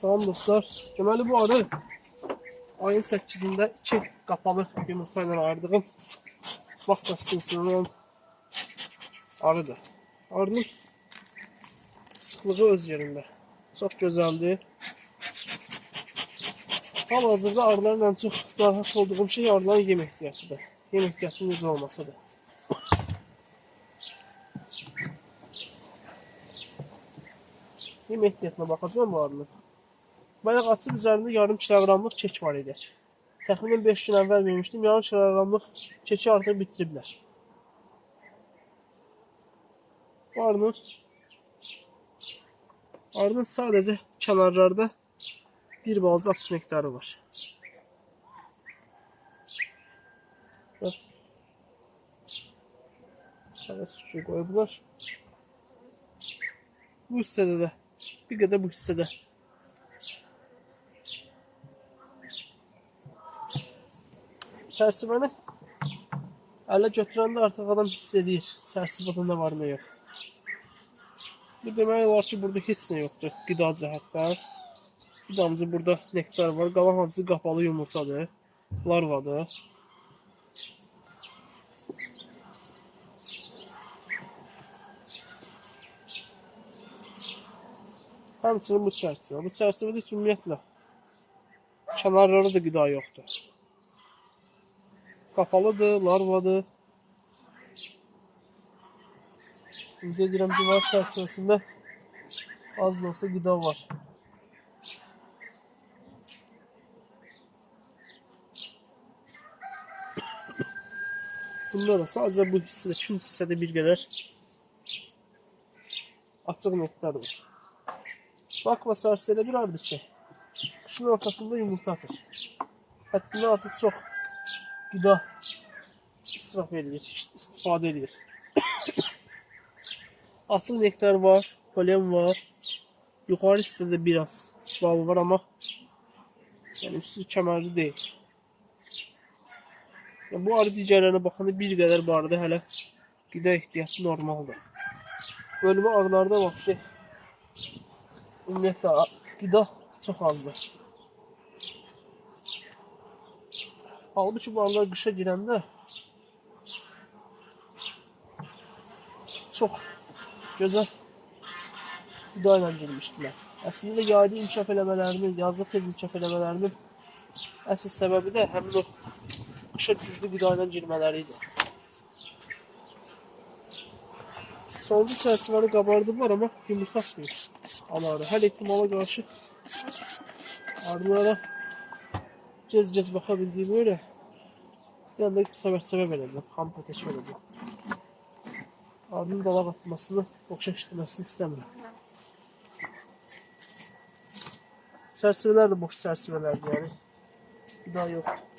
Salam dostlar. Deməli bu arı ayın 8-də 2 qapalı yumurta ilə ayırdığım Bakvas cinsindən olan arıdır. Arının sıxlığı öz yerində. Çox gözəldir. Hal-hazırda arıların ən çox narahat olduğum şey arıların yem ehtiyatıdır. Yem ehtiyatının necə olmasıdır. Yem ehtiyatına baxacağım bu arının. Bayaq açıb üzərində yarım kiloqramlıq kek var idi. Təxminən 5 gün əvvəl vermişdim. Yarım kiloqramlıq keki artıq bitiriblər. Bu arının sadəcə kənarlarda bir balaca açıq nektarı var. Hələ sükü qoyublar. Bu hissədə də, bir qədər bu hissədə. Çərçivəni ələ götürəndə artıq adam hiss edir çərçivədə nə var, nə yox. Bu demək olar ki, burada heç nə yoxdur qida cəhətdən. Bir damcı burada nektar var, qalan hamısı qapalı yumurtadır, larvadır. Həmçinin bu çərçivə. Bu çərçivədə heç ümumiyyətlə kənarları da qida yoxdur. Qapalıdır, larvadır. Ümid edirəm divar çərçivəsində az da olsa qida var. Bunda da sadəcə bu hissədə, künc hissədə bir qədər açıq nektar var. Bakvas arısı elə bir arıdır ki, qışın ortasında yumurta atır. Həddindən artıq çox qida israf edir, istifadə edir. Açıq nektar var, polen var. Yuxarı hissədə biraz bal var, amma yəni üstü kəmərli deyil. Yəni, bu arı digərlərinə baxanda bir qədər bu arıda hələ qida ehtiyatı normaldır. Bölmə arılarda vəbşi ümumiyyətlə qida çox azdır. Halbuki bu arılar qışa girəndə çox gözəl qida ilə girmişdilər. Əslində də yayda inkişaf eləmələrinin, yazda tez inkişaf eləmələrinin əsas səbəbi də həmin o qışa güclü qida ilə girmələri idi. Sonuncu çərçivəni qabardıblar, amma yumurta atmıyor arı. Hər ehtimala qarşı arılara gez-gez baxa bildiyim öyle. Bir anda çərçivə verəcəm, xam pətək verəcəm. Arının dalaq atmasını, boşa işləməsini istəmirəm. Çərçivələr də boş çərçivələrdir, yəni. Qida yoxdur.